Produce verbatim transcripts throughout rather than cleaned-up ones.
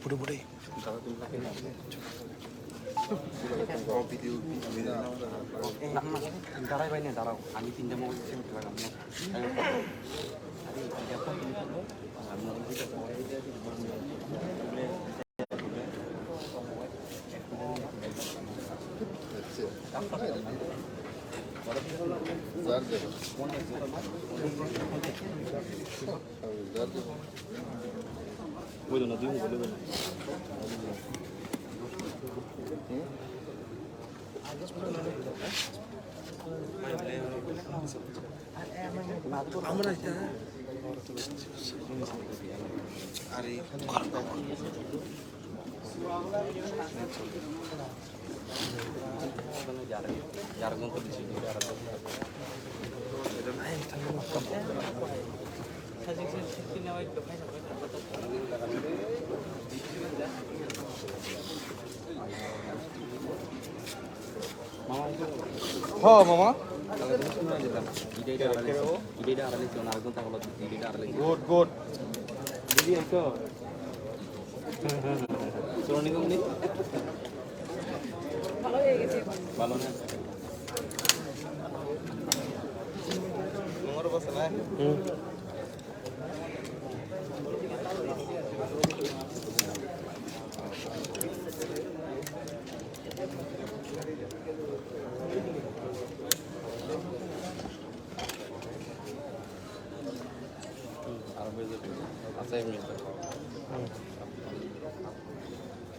Pura pura. Darai bai ne darao. Ani tinta mo se lagam no. Ho, mama. Good, good. ভালো হয়ে গেছে। ভালো না? হুম।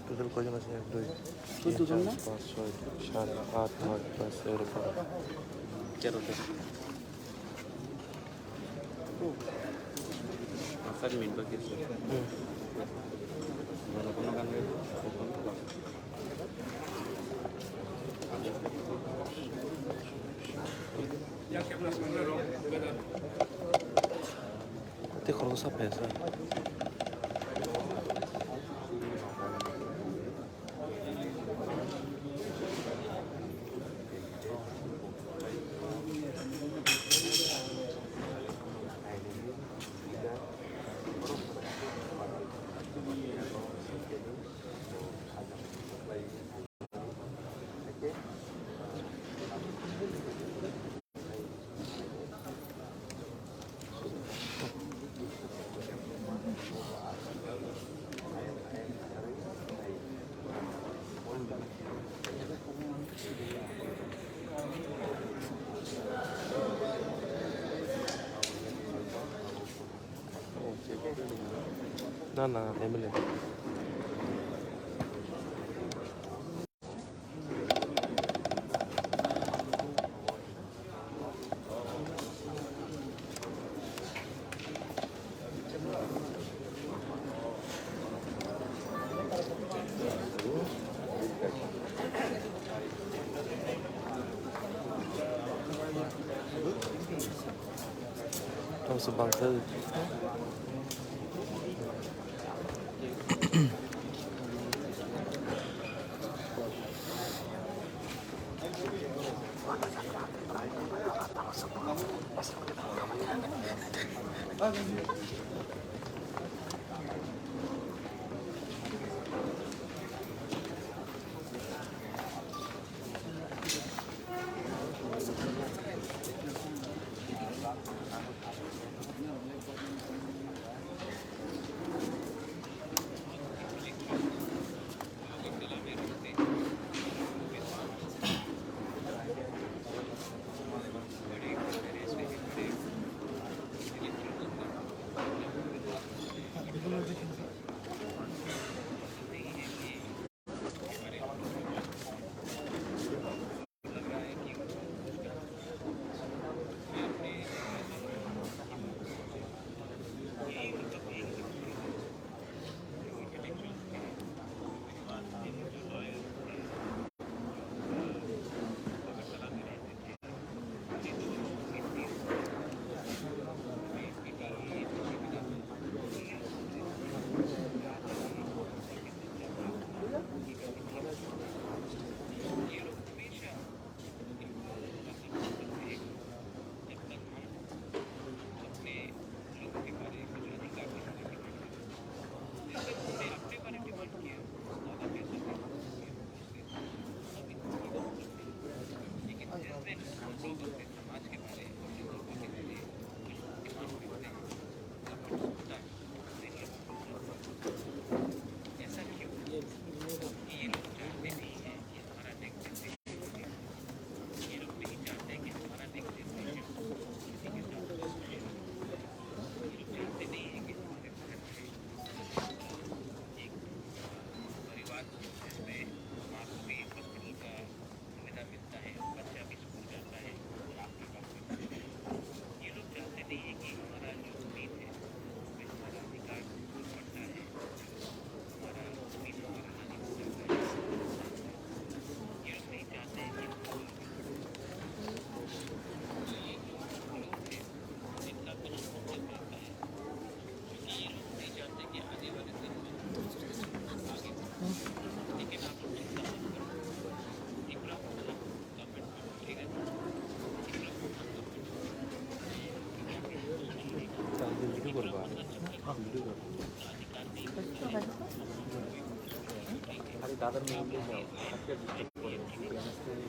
Total কয়জন আছে? এক, দুই, তিন, চার, পাঁচ, ছয়, সাত, আট, নয়, দশ, এগারো, বারো। তেরো জন। Assignment বাকি আছে। হুম। ঘন ঘন গান গাইবো। Tei khoroksa phai sa. Na, na, M L A. Tong se bangsa. আরে দাদার মেয়ে যাও, আজকে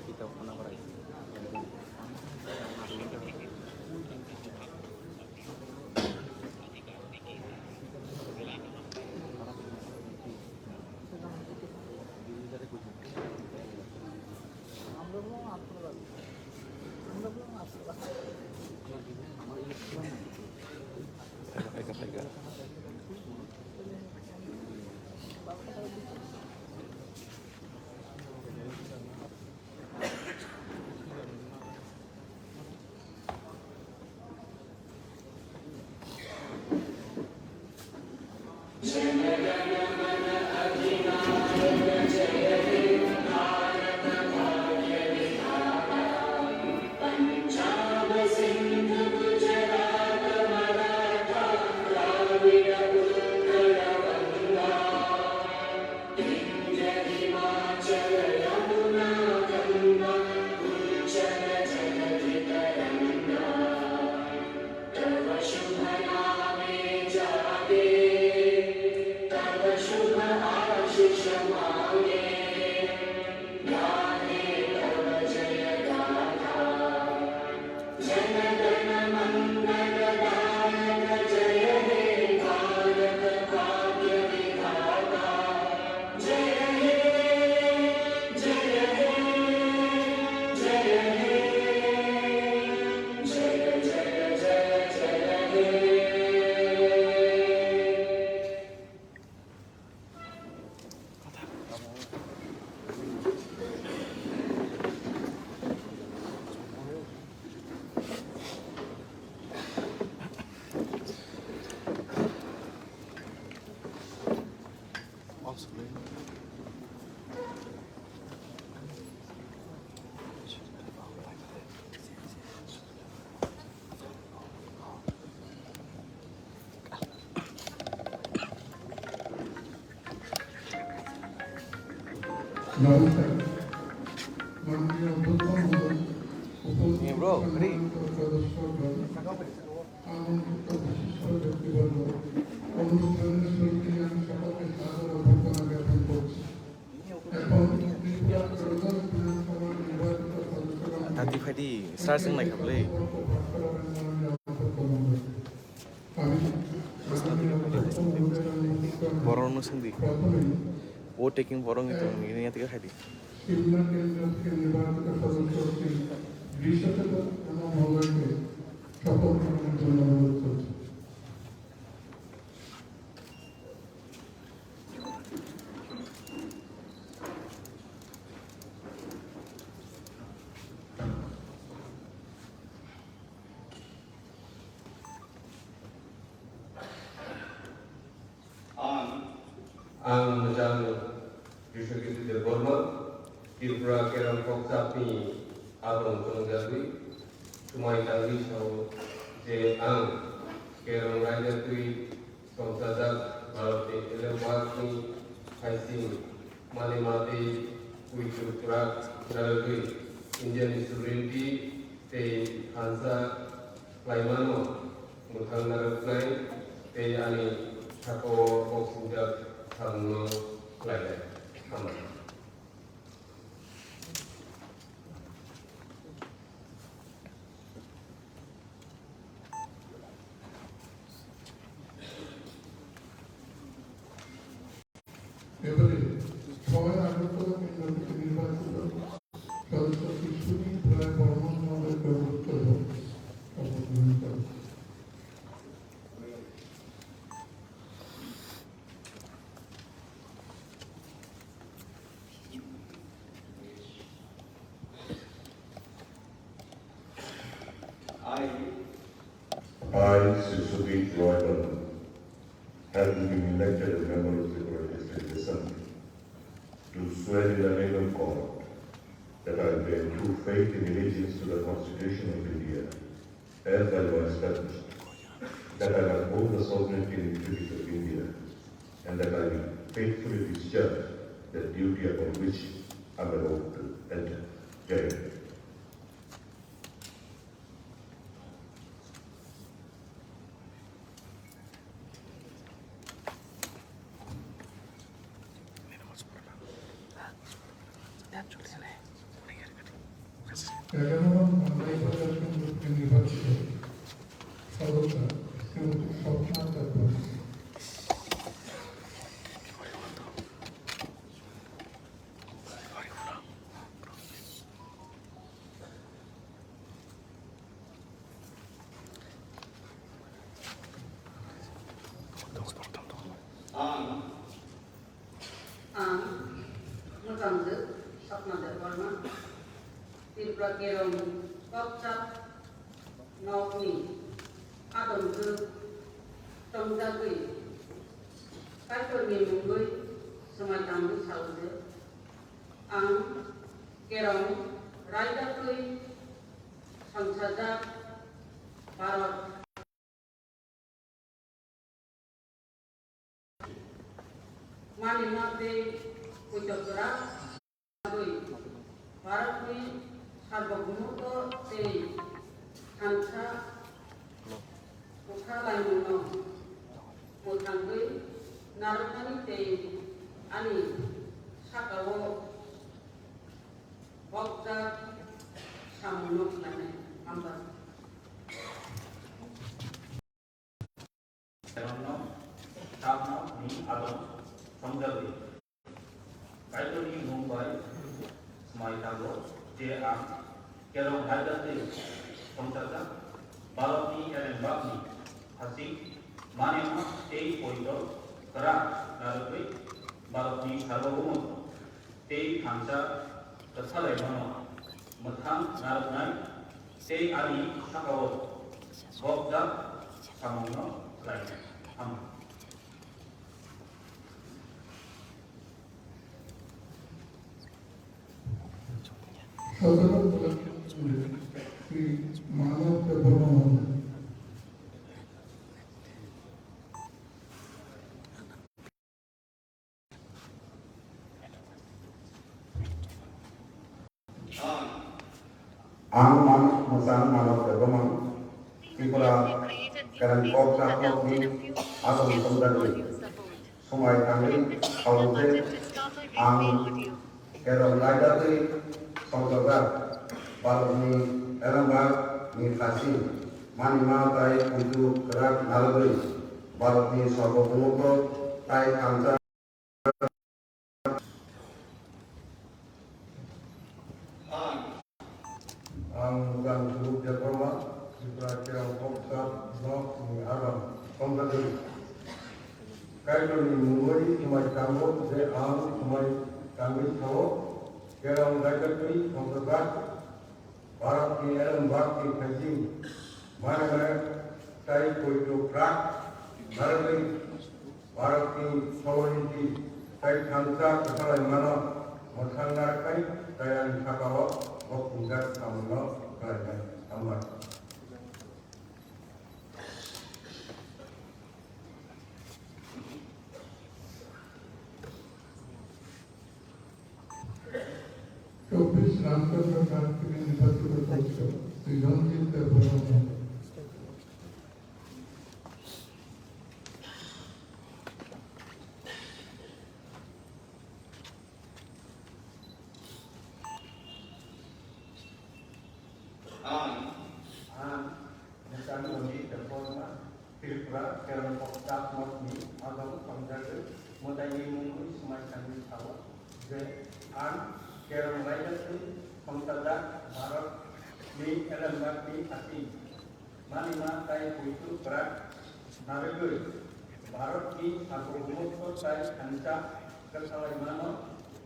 ডিস্টার্ব করে। নমস্কার। মাননীয় অধ্যক্ষ মহোদয়, উপস্থিত Hey, bro, সম্মানিত সদস্যবৃন্দ, আমন্ত্রিত বিশিষ্ট ব্যক্তিবর্গ, অনুষ্ঠানের শুরুতেই আমি সকলকে সাদর অভ্যর্থনা জ্ঞাপন করছি। এখন ত্রিপুরা ত্রয়োদশ বিধানসভার নির্বাচিত সদস্যগণ Tadi phadi sar sing nai khablai. Borok no sing di. O taking borok ni tong ni ya tiga khai di. Ang, ang Mojang Biswajit Debbarma, Tripura Kerong Kokchapni adong tongjagwi, swmai tangwi sao je ang Kerong raida twi songchajak Bharat ni elembakni haising Malima tei Kuitu kwrak narwgwi India ni sovereignty tei thansa khlaimano mwthang narwknai tei ani sakao kok singjak samungno khlainai. Hambai. এবারে ছয় আগরতলা কেন্দ্র থেকে নির্বাচিত সদস্য কৃষ্ণদীপ রায় বর্মন মহোদয়কে অনুরোধ করব শপথ গ্রহণ করতে। I, I, Sri Sudip Roy Verma, having been elected a member of Tripura District Assembly, do swear in the name of God that I bear true faith and allegiance to the Constitution of India, as I was established, that I will uphold the sovereignty and integrity of India, and that I will faithfully discharge the duty upon which I am about to enter. Jai Hind. এগারো নং মালদায় প্রশাসন নির্বাচিত সদস্য শ্রীমতী স্বপ্না Debbarma. Ang, ang Mwchangdwk Sapna Debbarma, Tripura Kerong Kokchap nokni adongdwk tongjagwi Kaitorni mungwi swmai tangwi sao je, ang Kerong raidakwi songchajak Bharat manima tei poito kwrak bagwi Bharatni sarbogumoto tei thansa kwthalaimungno mwthangwi narwknani tei ani sakao Bokjak samungno khlainai. Hambai. Tabno ni adong songjagwi. Kaitorni mung bai smai thango je ang Kerong Haida tei songchajak Bharatni elembakni hasing manima tei poito kwrak narwgwi Bharatni sarbogumo tei thansa kwthalaimano mwthang narwknai tei ani sakao bokjak samungno khlainai. Hambai. Sadharanato Shri Manav Debbarma Mahoday. Ang man-, Mwchang Manav Debbarma, Tripura Kerong Kokchap nokni adong songjagwi swmai tangwi sao je ang Kerong raidakwi songchajak Bharatni elembakni hasing manima tei poito kwrak narwgwi Bharatni sarbogumoto tei thansa Ang Mwchang Sudip Debbarma, Tripura Kerong Kokchap nokni adong songjagwi Kaitorni mungwi swmai tango je ang swmai tangwi sao, Kerong raidakwi songchajak Bharatni elembakni hasing manima tei poito kwrak narwgwi Bharatni sovereignty tei thansa kwthalaimano mwthang narwknai tei ani sakao bokjak samungno khlainai. Hambai. চব্বিশ রামচন্দ্র ঘাট থেকে নির্বাচিত সদস্য শ্রী রঞ্জিত Debbarma. Ang, ang, Mwchang Roni Debbarma, Tripura. Tripura Kerong Kokchap Nokni adong tongjagwi mwtaini mungwi swmai thangwi sao je, ang Kerong raida twi songchajak Bharatni elembakni hasing, manima tai puitu kwrak narwgwi Bharatni sabuhumukto tai thansa kwthalaimano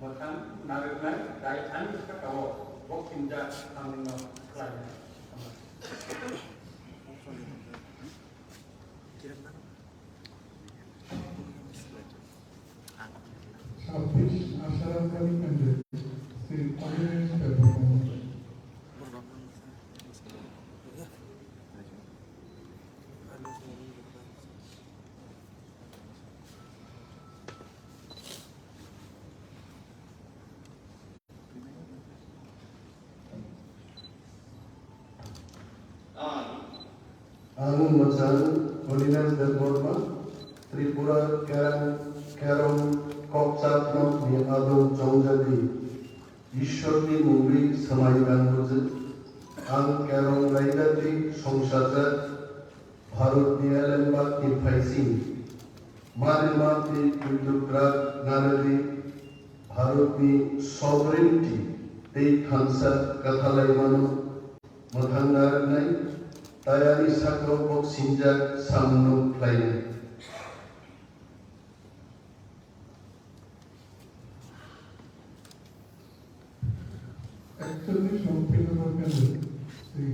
mwthang narwknai tai ani sakao boksingjak samungno khlainai. ছাব্বিশ আশারাম কালী কেন্দ্রে শ্রী অনিমেষ Debbarma. Ang mwchang Holinas Debbarma, Tripura Kerang, Kerong Kokchap Nokni adong chongjagwi Ishwarni mungwi swmai tangbuju. Ang Kerong raida twi songchajak Bharatni elembakni phaising, manima tei puitu kwrak narwgwi Bharatni sovereignty tei thansa kwthalaimano mwthang narwknai, tai ani sakao boksingjak samungno khlainai. একচল্লিশ সম্পূর্ণ কেন্দ্রে শ্রী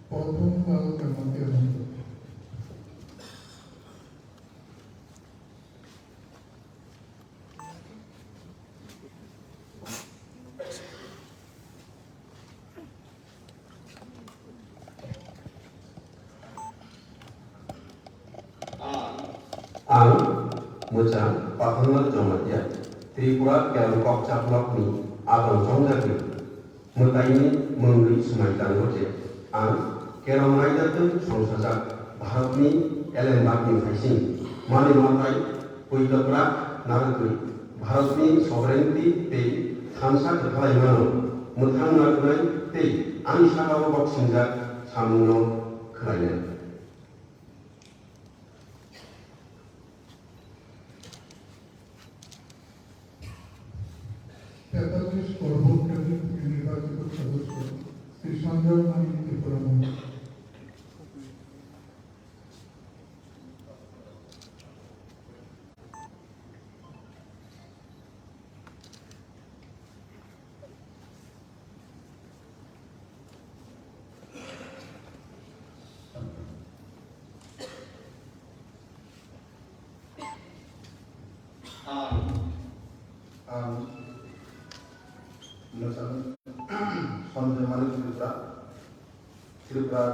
পদ্মলাল কামাতি আনন্দ। Ang mwchang Pathornath Jamatia, Tripura Kerong Kokchap Nokni adong chongjagwi mwtaini mungwi swmai tango je, ang Kerong raida twi songchajak Bharatni elembakni phaising, manwi matai puitokra narwgwi Bharatni sovereignty tei thansa kwthalaimano mwthang narwknai tei ani sakao boksingjak samungno khlainai. তেতাল্লিশ পর্বত কেন্দ্র থেকে নির্বাচিত সদস্য শ্রী সঞ্জয় মানিক ত্রিপুরা মণ্ডল। Ang, ang, Sanjay Manik Tripura, Tripura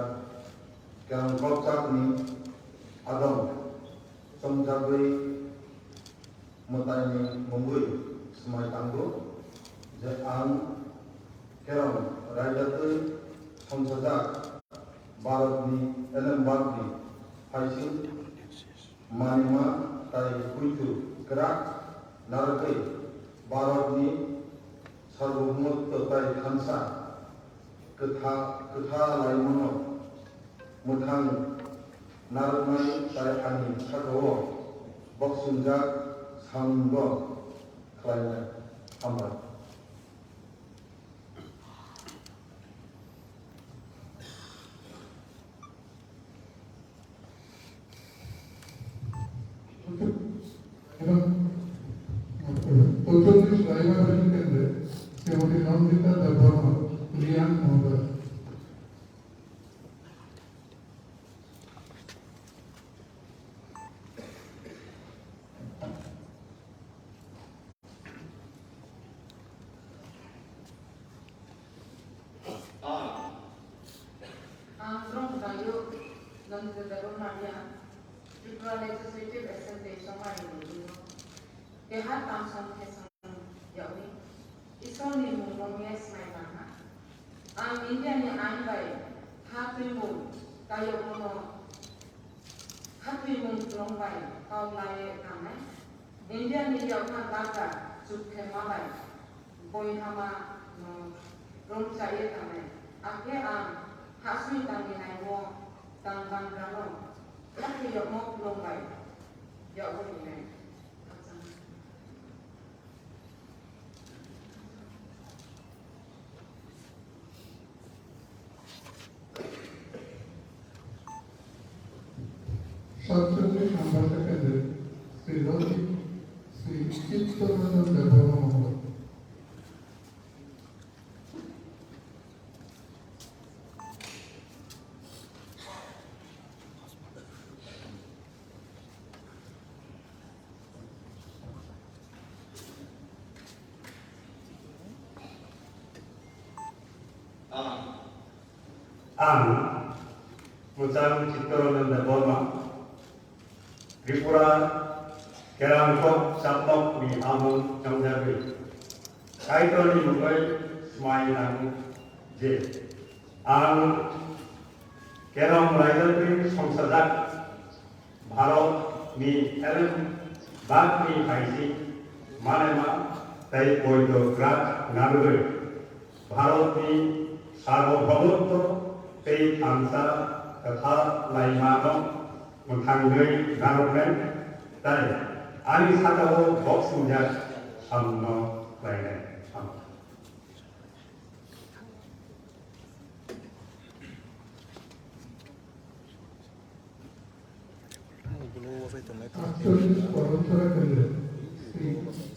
Kerong Kokchapni adong chongjagwi mwtaini mungwi swmai tango je ang Kerong raida twi songchajak Bharatni elembakni phaising manima tai puitu kwrak narwgwi Bharatni sarbohumotto tai thansa kwtha-, kwthalaimano mwthang narwknai tai ani sakao boksingjak samungno khlainai. Hambai. এবং চৌচল্লিশ রায়বাহাদুর কেন্দ্রে শ্রীমতী নন্দিতা দেববর্মা, রিয়াং মহোদয়। Ang Brong Dayo, Nandita Debbarma, Tripura Legislative Assembly chongmani nungwi keha tamsong thesong yagwi Iswrni mungno mia swmai tangha. Ang Indiani ain bai ha twimung kayokmano Khatwimung kwlwng bai kok laiwi tangnai. Indiani yakha data chukthema bai boihama no rwngchaiwi tangnai. Akhe ang hasui tangwi naio tang bangrano Yakni yokmo khulum bai yakgo hinai. সাতচল্লিশ নম্বর সেকেন্ডে শ্রী লৌকিক শ্রী চিত্তরঞ্জন দেববর্মা মহোদয়। Ang, ang Muchang Chittaranjan Debbarma, Tripura Kerongkok Chaplokni amung chongjagwi Kaitorni mungwi swmai nango je ang Kerong raijagwi songsajak Bharatni elem bagni haising manema tei poito kwrak narwgwi Bharatni sarvabhaumotto tei thansa kwthar laimano mwthangwi narwknai tei ani sakao boksongjak samungno khlainai. আটচল্লিশ পরম্পরা কেন্দ্রে শ্রী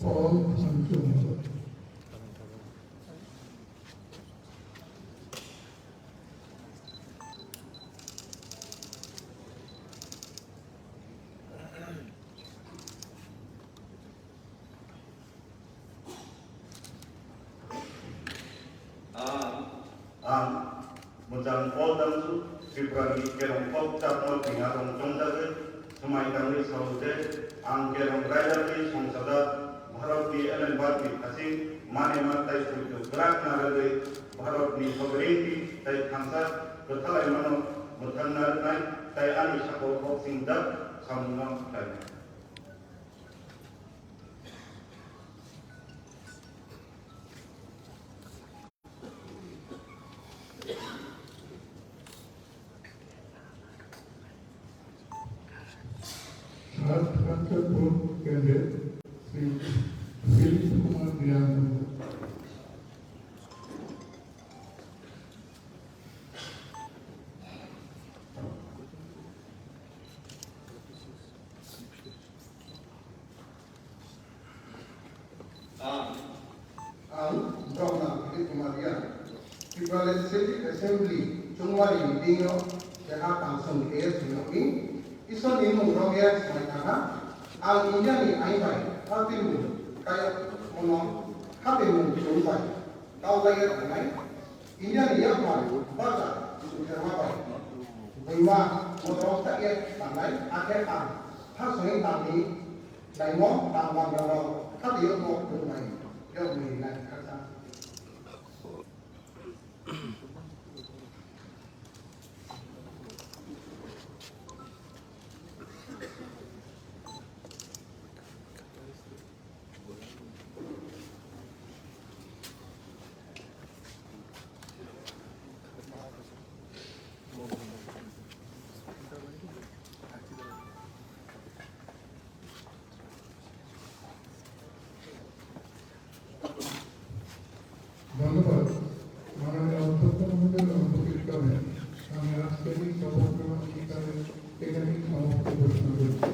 পল Dhanchandra. Ang, ang Muchang Paul Damsu, Tripura ni Kerongkok Chaplok ni amung chongjagwi swmai tangwi sao je, ang Kerong raijagwi songsajak Bharatni elembakni hasing manema tei poito kwrak narwgwi Bharatni sovereignty tei thansa kwthalaimano mwthang narwknai tei ani sakao boksongjak samungno khlainai. সাত কাঞ্চনপুর কেন্দ্রে Shri Philip Kumar Reang. Ang, ang Brahma Philip Kumar Riya, Tripura Legislative Assembly chongmani meeting o keha tangsong khe swngyokni Isor ni mung rok ya swmai thangha. Ang India ni ain bai khatimung kaya mono khatimung chwng bai kaulaiya thangnai. India ni yakmar bacha Sutherma bai buima motorok chaya thangnai, hakhe ang thasongwi tangni laimo tangmang rok khatio kok thumbai yokni nai khaksa. ধন্যবাদ। মাননীয় অধ্যক্ষ মহোদয়ের অনুপস্থিত কারণে আমি আজকের এই সভার অঙ্গীকারের এখানেই সমাপ্তি ঘোষণা করছি।